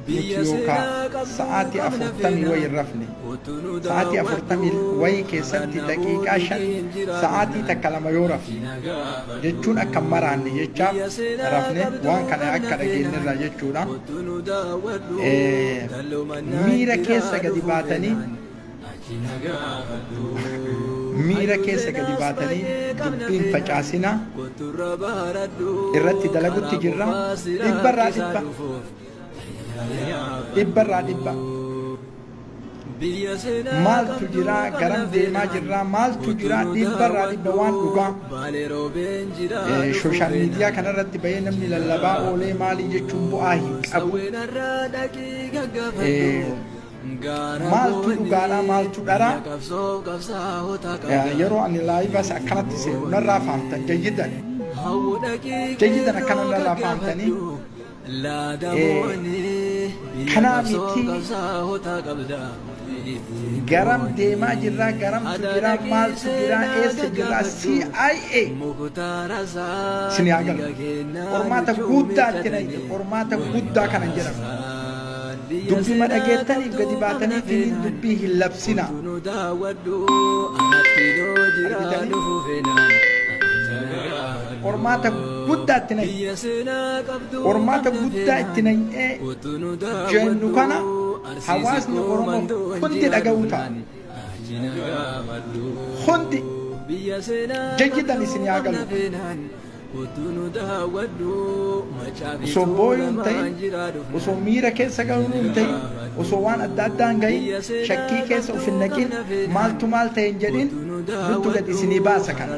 Nuti yookaa sa'aatii 40 wayi hin rafne. Sa'aatii 40 wayii keessatti daqiiqaa 5, sa'aatii takka lama yoo rafne, jechuun akka hin maraanne jechaaf rafne, waan kana akka dhageenyerraa jechuudha. Miira keessa gadi baatanii miira keessa gadi baatanii dubbiin facaasina irratti dalagutti jirra. Dhibbarraa dhibba, dhibbarraa dhibba. Maaltu jira, garam deemaa jirra, maaltu jira, dhibbarraa dhibba waan dhugaa. Social media kanarratti bahee namni lallabaa oolee maalii jechuun bu'aa hin qabu. Maaltu dhugaadha, maaltu dhara? Yeroo ani live as akkanatti seenu narraa fahamtan jayyidan. Jayyidan akkana narraa fahamtanii kanaa miti. Garam deemaa jirraa, garamtu jira, maaltu jira, eessa jirra? CIA isin haa galu. Qormaata guddaa itti nayite, qormaata guddaa kanan jedhamu. Dubbima dhageettaniif gadi baatanii finiin dubbii hin labsina. Argitanii? Qormaata guddaa itti nayite. Qormaata guddaa itti nayitee jennu kana hawaasni Oromoo hundi dhaga'uu ta'a. Hundi jayyidan isin haa galu. Osoo booyuu hin ta'in, osoo miira keessa galuu hin ta'in, osoo waan adda addaa hin gahin, shakkii keessa of hin naqin, maaltu maal ta'e hin jedhin, nuttu gadi isinii baasa kana.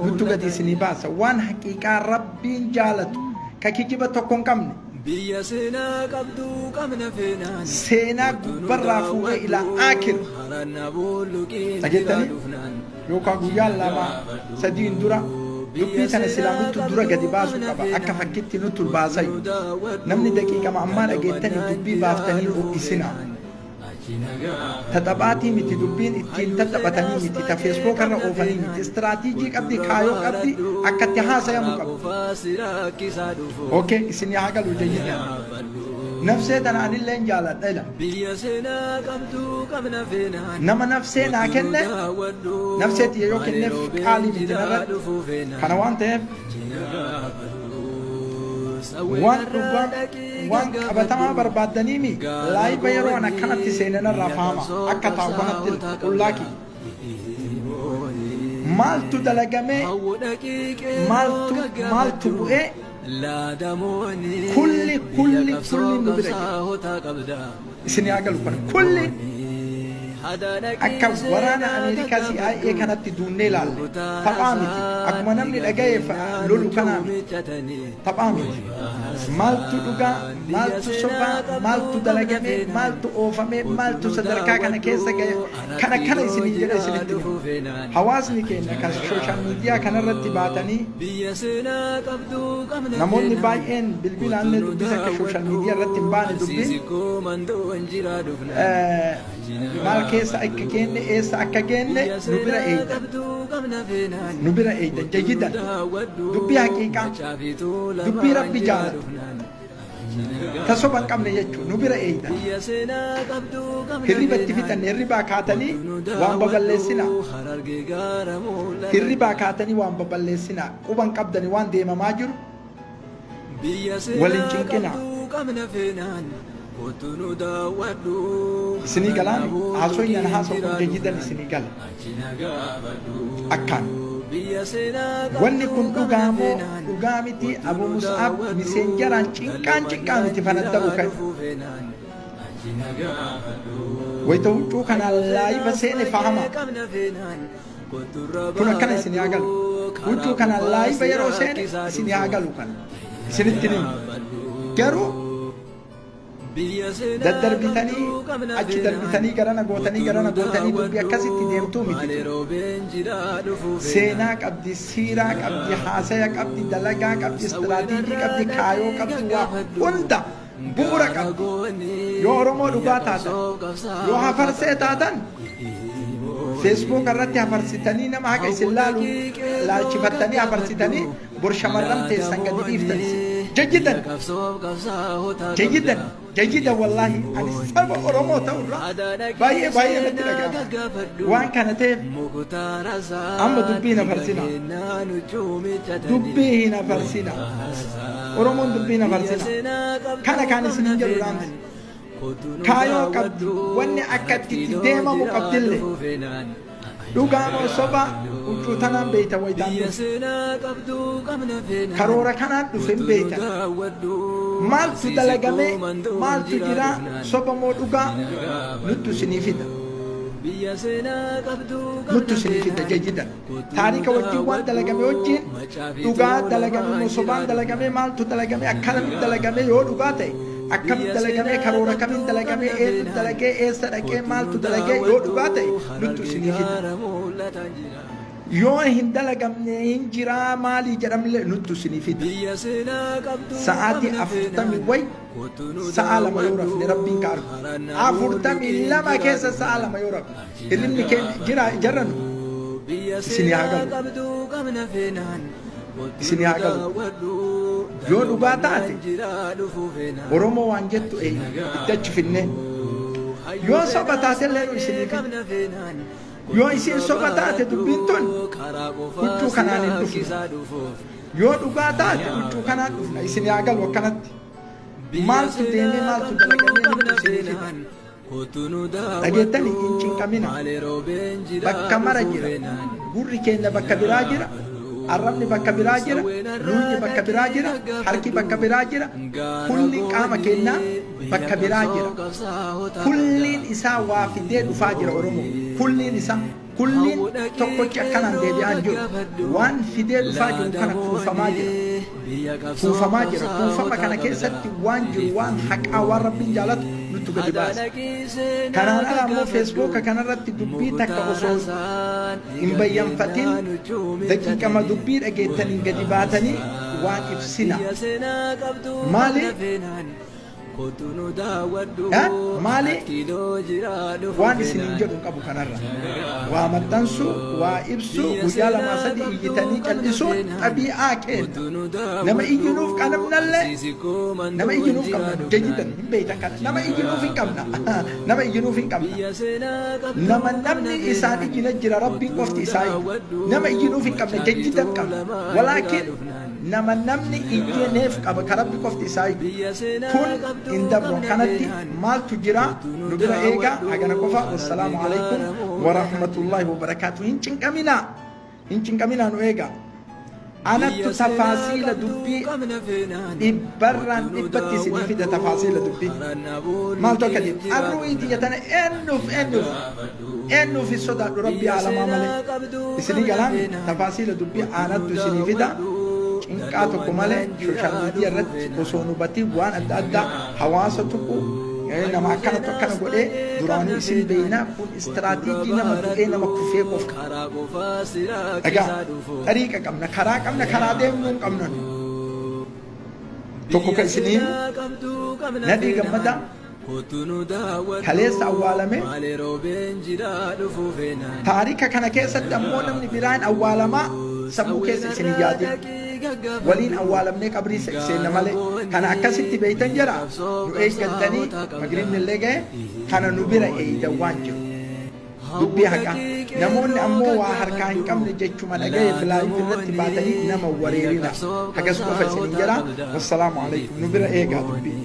Nuttu gadi isinii baasa. Waan haqiiqaa Rabbiin jaalatu, ka kijiba tokko hin qabne. Biyya seenaa qabdu qabna feenaan. Seenaa gubbarraa fuudhee ilaa aakir. Haranna bulluqiin Dhageettanii? jiraa dhufnaan. Yookaan guyyaa 2 sadiin dura dubbii tana silaa nuttu dura gadi baasuu qaba, akka fakkitti nuttu baasayu. Namni daqiiqama ammaa dhageettaniif dubbii baaftanii ho'isinaa. Ta taphaatii miti dubbiin, ittiin tattaphatanii miti, ta Facebook irra oofanii miti. Istiraatiijii qabdi, kaayoo qabdi, akka itti haasayamu qabdi. Okay, isinii haa galu jayyidan. Nafsee tana anilleen jaaladha ila. Biyya seenaa qabdu qabna feenaan. Nama nafsee naa kenne, nafsee tiyya yoo kenneef qaalii miti narratti. Kana waan ta'eef waan dhugaa, waan qabatamaa barbaaddaniimi live yeroo an akkanatti seene narraa fahama akka taa'u kanatti qullaa kiyya. Maaltu dalagamee, maaltu maaltu bu'ee, kulli kulli kulli nu bira jira. Isin haa galu kana kulli. Akka waraana Ameerikaa CIA kanatti duunnee ilaalle. Taphaa miti. Akkuma namni dhaga'eef lolu kanaa miti. Taphaa miti. Maaltu dhugaa, maaltu sobaa, maaltu dalagame, maaltu oofame, maaltu sadarkaa kana keessa gahe, kana kana isiniin jedhee isinitti hima. Hawaasni keenya kan social media kanarratti baatanii namoonni baay'een bilbilaan illee dubbisa akka social media irratti hin baane dubbiin maal keessa akka geenne, eessa akka geenne nu bira eeydan. Nu bira eeydan jayyidan. Dubbii haqiiqaa, dubbii Rabbi jaalatu, ta soba hin qabne jechuun nu bira eeydan. Hirriba itti fixanne, hirribaa kaatanii waan baballeessinaa. Hirribaa kaatanii waan baballeessinaa. Quba hin qabdani waan deemamaa jiru. Wal hin cinqinaa. Isinii galaami? Haasoyni an haasa'u kun jayyidan isinii gala. Akkaan. Wanni kun dhugaa moo dhugaa miti? Abu Mus'ab miseenjaraan cinqaan cinqaa miti fanadda'u ka'e. Wayita huccuu kanaan live seene fahama. Kun akkana isin haa galu. Huccuu kanaan live yeroo seene isin haa galu kana. Isinitti himu. Garuu daddarbitanii achi darbitanii garana gootanii garana gootanii dubbii akkasitti deemtuu miti. Seenaa qabdi, siiraa qabdi, haasaya qabdi, dalagaa qabdi, istiraatiijii qabdi, kaayoo qabdi, waa hunda bu'ura qabdi. Yoo Oromoo dhugaa taatan, yoo hafarsee taatan, Facebook irratti hafarsitanii nama haqa isin laalu laalchifattanii hafarsitanii bor shamarran teessan gadi dhiiftan isin. Jajjidan jayyidan jayyidan, wallaahi ani saba Oromoo ta'urraa baay'ee baay'ee natti dhaga'ama. Waan kana ta'eef amma dubbii hin afarsina. Dubbii hin afarsina. Oromoon dubbii hin afarsina. Kana kan isinin jedhu dhaamsi. Kaayoo qabdi, wanni akka itti deemamu qabdillee. Dhugaa moo soba huccuu tanaan beeyta wayitaan dhufe. Karoora kanaan dhufe hin beeytan. Maaltu dalagame, maaltu jira, soba moo dhugaa nuttu isinii fida. Nuttu isinii fida jayyidan. Taarika wajjin waan dalagame wajjin dhugaa dalagame moo sobaan dalagame, maaltu dalagame, akkamitti dalagame, yoo dhugaa ta'e akkamitti dalagame, karoora kamiin dalagame, eenyu dalagee, eessa dhaqee, maaltu dalagee, yoo dhugaa ta'e nuttu isinii fida. Yoo hin dalagamne hin jiraa maalii jedhamle nuttu isinii fida. Sa'aatii 40 way sa'a 2 yoo rafne rabbiin ka argu. 42 keessa sa'a 2 yoo rafne hirribni keenya jira jarranu isinii haa galu. Isinii haa galu. Yoo dhugaa taate Oromoo waan jettu itti achi finne. Yoo soba taatellee nu isinii fida. Yoo isin soba taate dubbiin tun huccuu kanaan hin dhufnu. Yoo dhugaa taate huccuu kanaan dhufna, isin haa galu akkanatti. Maaltu deemee, maaltu dalagamee nutti isinii fida. Dhageettanii hin cinqamina. Bakka mara jira. Gurri keenya bakka biraa jira. Arrabni bakka biraa jira. Luuyni bakka biraa jira. Harki bakka biraa jira. Kulli qaama keenyaa bakka biraa jira. Kulliin isaa waa fidee dhufaa jira Oromoo. Kulliin isaa kulliin tokkochi akkanaan deebi'aa jiru. Waan fidee dhufaa jiru kana kuufamaa jira. Kuufamaa jira. Kuufama kana keessatti waan jiru, waan haqaa, waan Rabbiin jaalatu nuttu gadi baasa. Kanaan ala ammoo Feesbuuka kanarratti dubbii takka osoo hin bayyanfatin daqiiqama dubbii dhageettaniin gadi baatanii waan ibsina. Maali? Maali? Waan isiniin jedhu hin qabu kanarra. Waa maxxansuu, waa ibsuu, guyyaa lamaa sadi iyyitanii cal'isuun xabii'aa keenya. Nama iyyinuuf qabnallee, nama iyyinuuf qabna, jayyidan hin beeytan kana. Nama iyyinuuf hin qabna. Nama iyyinuuf hin qabna. Nama namni isaan iyyina jira, Rabbiin qofti isaa iyyu. Nama iyyinuuf hin qabna, jayyidan qabna. Walaakin nama namni iyyineef qaba ka Rabbi qofti isaa iyyu. Kun hin dabru kanatti maaltu jira nu bira eegaa hagana qofa. Wassalaamu alaikum warahmatullaahi wabarakaatu. Hin cinqaminaa, hin cinqaminaa, nu eegaa. Anattu tafaasiila dubbii dhibbarraan dhibbatti isinii fida. Tafaasiila dubbii maaltu akka deemu arru'ii tiyya tana eenyuuf eenyuuf eenyuuf hin sodaadhu Rabbi aalamaa malee. Isinii galaami tafaasiila dubbii aanattu isinii fida. Cinqaa tokko malee social media irratti osoo nu batiin waan adda addaa hawaasa tuqu, nama akkanatu akkana godhee duraanuu isin beeynaa. Kun istiraatiijii nama du'ee, nama kufee qofa. Dhagaa xariiqa qabna, karaa qabna, karaa deemnuu hin qabna. Nu tokko ka isinii himu, Nadhii Gammadaa kaleessa awwaalame. Taarika kana keessatti ammoo namni biraan awwaalamaa sammuu keessa isin hin yaadin. Waliin awwaalamnee qabrii seenna malee. Kana akkasitti beeytan jira nu eeggattanii magribni illee ga'e kana nu bira eeydan waan jiru. Dubbii haqaa. Namoonni ammoo waa harkaa hin qabne jechuma dhagaye live irratti baatanii nama wareerina. Hagas qofa isinin jedha. Wassalaamu alaikum. Nu bira eegaa dubbii.